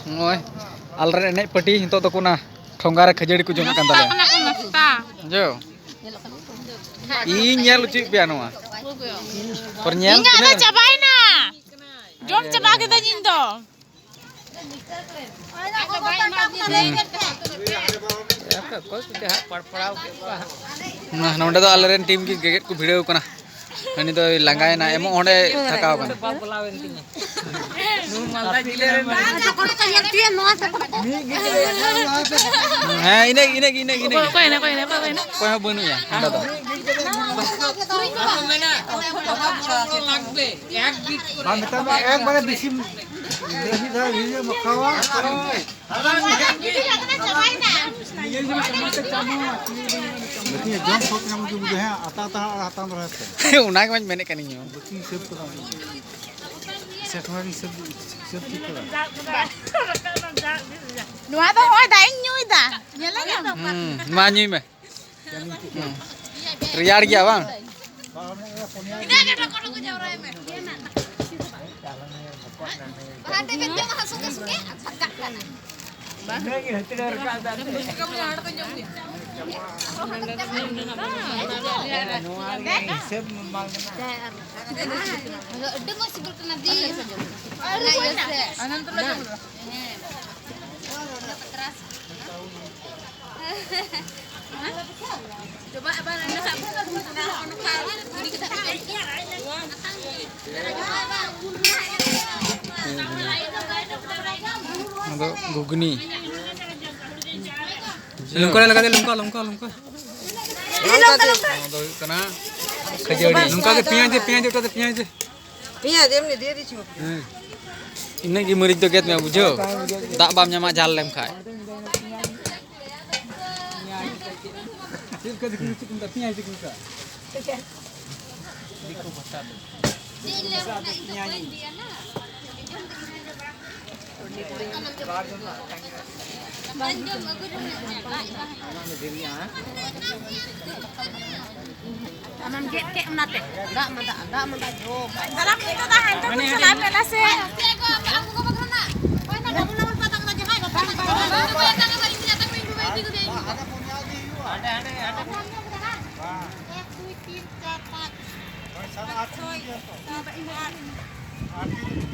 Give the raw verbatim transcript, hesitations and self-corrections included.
ᱱᱚᱜᱼᱚᱭ ᱟᱞᱮᱨᱮᱱ ᱮᱱᱮᱡ ᱯᱟᱹᱴᱤ ᱱᱤᱛᱚᱜ ᱫᱚᱠᱚ ᱚᱱᱟ ᱴᱷᱚᱸᱜᱟ ᱨᱮ ᱠᱷᱟᱹᱡᱟᱹᱲᱤ ᱠᱚ ᱡᱚᱢᱮᱫ ᱠᱟᱱ ᱛᱟᱞᱮᱭᱟ᱾ ᱱᱟᱥᱛᱟ᱾ ᱵᱩᱡᱷᱟᱹᱣ? ᱤᱧ ᱧᱮᱞ ᱦᱚᱪᱚᱭᱮᱫ ᱯᱮᱭᱟ ᱱᱚᱣᱟ᱾ ᱯᱚᱨ ᱧᱮᱞ ᱤᱧᱟᱹᱜ ᱫᱚ ᱛᱤᱱᱟᱹᱜ ᱪᱟᱵᱟᱭᱮᱱᱟ᱾ ᱡᱚᱢ ᱪᱟᱵᱟ ᱠᱤᱫᱟᱹᱧ ᱤᱧ ᱫᱚ᱾ ᱦᱩᱸ᱾ ᱱᱚᱰᱮ ᱫᱚ ᱟᱞᱮᱨᱮᱱ ᱴᱤᱢ ᱜᱮ ᱜᱮᱜᱮᱫ ᱠᱚ ᱵᱷᱤᱲᱟᱹᱣ ᱠᱟᱱᱟ᱾ ᱦᱟᱹᱱᱤ ᱫᱚᱭ ᱞᱟᱸᱜᱟᱭᱮᱱᱟ, ᱮᱢᱚᱜ ᱦᱚᱸ ᱚᱸᱰᱮ ᱛᱷᱟᱠᱟᱣ ᱠᱟᱱᱟ᱾ ᱦᱮᱸ, ᱤᱱᱟᱹᱜᱮ, ᱤᱱᱟᱹᱜᱮ, ᱤᱱᱟᱹᱜᱮ, ᱤᱱᱟᱹᱜᱮ᱾ ᱚᱠᱚᱭ, ᱚᱠᱚᱭ, ᱚᱠᱚᱭ, ᱚᱠᱚᱭ, ᱚᱠᱚᱭ, ᱚᱠᱚᱭ? ᱚᱠᱚᱭ ᱦᱚᱸ ᱵᱟᱹᱱᱩᱜ ᱮᱭᱟ ᱦᱟᱸᱰᱮ ᱫᱚ᱾ ᱵᱟᱝ, ᱢᱮᱛᱟᱢ ᱢᱮ, ᱮᱠᱵᱟᱨᱮ ᱵᱮᱥᱤ, ᱵᱮᱥᱤ ᱫᱷᱟᱣ ᱤᱭᱟᱹ ᱢᱟᱠᱷᱟᱣᱟ᱾ ᱵᱟᱹᱠᱤ ᱡᱚᱢ ᱥᱚᱠ ᱧᱟᱢ ᱜᱮ ᱵᱩᱡᱷᱟᱹᱣ, ᱦᱮᱸ, ᱟᱛᱟ, ᱟᱛᱟ, ᱟᱨ ᱟᱛᱟ ᱫᱚ ᱦᱮᱸ ᱥᱮ᱾ ᱚᱱᱟ ᱜᱮ ᱢᱟᱧ ᱢᱮᱱᱮᱫ ᱠᱟᱱ ᱤᱧ ᱦᱚᱸ᱾ ᱵᱟᱹᱠᱤ ᱦᱤᱥᱟᱹᱵ ᱠᱚᱫᱚ ᱥᱮᱴ ᱦᱚᱸ ᱦᱤᱥᱟᱹᱵ, ᱦᱤᱥᱟᱹᱵ ᱴᱷᱤᱠ ᱠᱟᱫᱟ᱾ ᱱᱚᱣᱟ ᱫᱚ ᱦᱚᱸᱜᱼᱚᱭ ᱫᱟᱜ ᱤᱧ ᱧᱩᱭᱫᱟ, ᱧᱮᱞᱮᱫ ᱟᱢ? ᱦᱩᱸ, ᱢᱟ ᱧᱩᱭ ᱢᱮ᱾ ᱦᱩᱸ᱾ ᱨᱮᱭᱟᱲ ᱜᱮᱭᱟ ᱵᱟᱝ? ᱟᱹᱰᱤ ᱢᱚᱡᱽ ᱥᱤᱵᱤᱞ ᱠᱟᱱᱟ ᱫᱤ᱾ ᱚᱱᱟ ᱤᱭᱟᱹ ᱥᱮ᱾ ᱦᱮᱸ᱾ ᱟᱫᱚ ᱜᱷᱩᱜᱽᱱᱤ᱾ ᱞᱚᱝᱠᱟ ᱞᱟᱜᱟ ᱫᱮ, ᱞᱚᱝᱠᱟ, ᱞᱚᱝᱠᱟ, ᱞᱚᱝᱠᱟ᱾ ᱱᱚᱣᱟ ᱫᱚ ᱦᱩᱭᱩᱜ ᱠᱟᱱᱟ ᱠᱷᱟᱹᱡᱟᱹᱲᱤ᱾ ᱞᱚᱝᱠᱟ ᱜᱮ, ᱯᱮᱸᱭᱟᱡᱽ ᱫᱮ, ᱯᱮᱸᱭᱟᱡᱽ ᱫᱮ, ᱚᱴᱟ ᱫᱮ, ᱯᱮᱸᱭᱟᱡᱽ ᱫᱮ᱾ ᱯᱮᱸᱭᱟᱡᱽ ᱮᱢᱱᱤ ᱫᱤᱭᱮ ᱫᱤᱪᱷᱩ᱾ ᱦᱮᱸ᱾ ᱤᱱᱟᱹᱜ ᱜᱮ ᱢᱟᱹᱨᱤᱪ ᱫᱚ ᱜᱮᱫ ᱢᱮ, ᱵᱩᱡᱷᱟᱹᱣ? ᱫᱟᱜ ᱵᱟᱢ ᱧᱟᱢᱟ ᱡᱷᱟᱞ ᱞᱮᱢ ᱠᱷᱟᱡ᱾ ᱪᱮᱫ ᱞᱮᱠᱟ ᱫᱤᱠᱩ ᱪᱮᱫ ᱠᱚ ᱢᱮᱛᱟᱜᱼᱟ? ᱯᱮᱸᱭᱟᱡᱽ ᱫᱤᱠᱩ ᱢᱮᱛᱟᱜᱼᱟ᱾ ᱟᱢᱮᱢ ᱜᱮᱫ ᱠᱮᱫ ᱚᱱᱟᱛᱮ᱾ ᱫᱟᱜ ᱢᱟ ᱫᱟᱜ, ᱫᱟᱜ ᱢᱟ ᱫᱟᱜ ᱡᱚᱢ᱾ ᱫᱟᱨᱟᱢ ᱱᱤᱛᱚᱜ ᱫᱚ ᱦᱟᱱᱛᱮ ᱠᱚ ᱪᱟᱞᱟᱜ ᱠᱟᱱᱟ ᱥᱮ? तीन, चार, पाँच, छः, सात, आठ।